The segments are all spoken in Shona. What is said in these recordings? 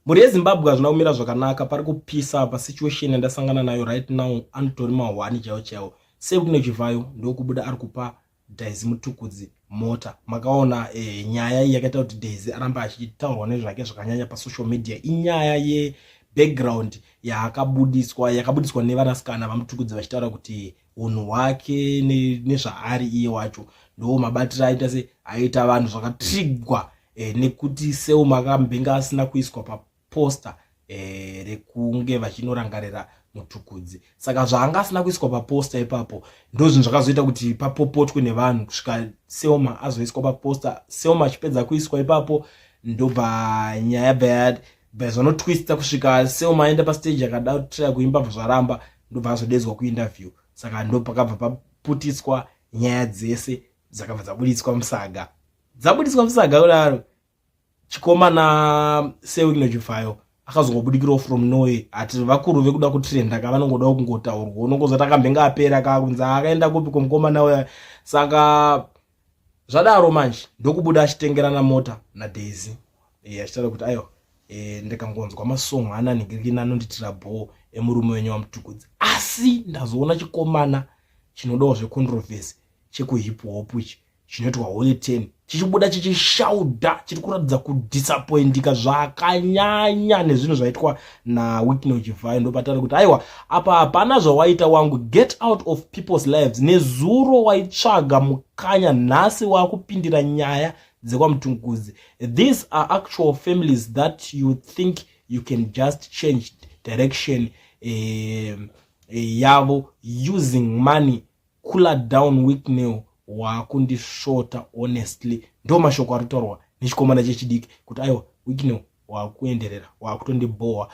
Mhuri yeZimbabwe, hazvina kumira zvakanaka, pari kupisa pasituation yandasangana nayo right now. Anotori mahwani chaiwo chaiwo. Sir Chivhayo ndokubuda ari kupa Daisy Mutukudzi mota. Makaona nyaya iyi yakaita kuti Daisy arambe achitaurwa nezvake zvakanyanya pasocial media. Inyaya yebackground yaakabudiswa, yakabudiswa nevanasikana vaMutukudzi vachitaura kuti unhu hwake nezvaari iye wacho ndo mabatiro aita se aita vanhu, zvakatrigwa nekuti Selma akambenge asina kuiswa paposter rekunge vachinorangarira Mutukudzi. Saka zvaanga asina kuiswa paposter ipapo ndo zvinhu zvakazoita kuti papopotwe nevanhu kusvika Selma azoiswa paposter. Selma achipedza kuiswa ipapo, ndobva nyaya bva zvanotwista kusvika Selma aenda pastage, akada kutraya kuimba, bva zvaramba, ndobva azodedzwa kuinterview. Saka ndo pakabva paputiswa nyaya dzese, dzakabva dzabudiswa musaga. Dzabudiswa musaga kudaro, chikomana Sir Wicknell Chivhayo akazongobudikirawo from nowhere. Ati vakuru vekuda kutrenda ka, vanongodawo kungotaurwa. Unongozoti akambenge apera ka, kunzi akaenda kupi komukomana uya. Saka zvadaro manje, ndokubuda achitengerana mota naDaisy, achitaura kuti aiwa, ndikangonzwa masong ananhingirikini anonditira bhoo emurume wenyu waMutukudzi. Asi ndazoona chikomana chinodawo zvecontroversy chekuhip hop ichi chinoitwa Holy Ten chichibuda chichishaudha, chiri kuratidza kudisappointika zvakanyanya nezvinhu zvaitwa naWicknell Chivhayo. Ndopatari kuti aiwa, apa hapana zvawaita wangu, get out of people's lives. Nezuro waitsvaga mukanya, nhasi waakupindira nyaya dzekwaMutukudzi. These are actual families that you think you can just change direction yavo using money. Cool down, Wicknell, wakundisvota honestly. Ndo mashoko ari kutaurwa nechikomana chechidiki kuti aiwa, Wicknell, wakuenderera, wakutondibhowa.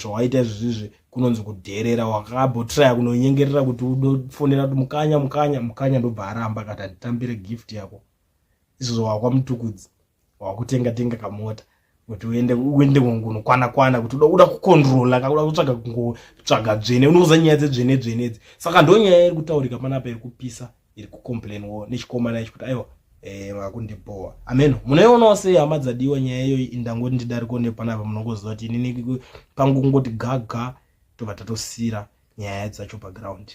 Zvawaita izvozvizvi kunonzi kudherera. Wakambotraya kunonyengerera kuti unofonera kuti mukanya, mukanya, mukanya, ndobva aramba akati handitambire gift yako. Izvozvo wakwaMutukudzi, wakutenga tenga kamota kuti uende kunokwana kwana kuti uda kucontrola, kakuda kutsvaga, kungotsvaga dzvene, unoza nyaya dzedzvene dzvene idzi. Saka ndo nyaya iri kutaurika panapa, iri kupisa, iri kucomplainwo nechikomana ichi kuti aiwa, vakundibhowa. Ameno munoionawo sei, hama dzadiwa, nyaya iyoyi? Indangoti ndidariko nepanapa. Munongoziva kuti inini pangu kungoti gaga, tobva tatosiyira nyaya dzacho paground.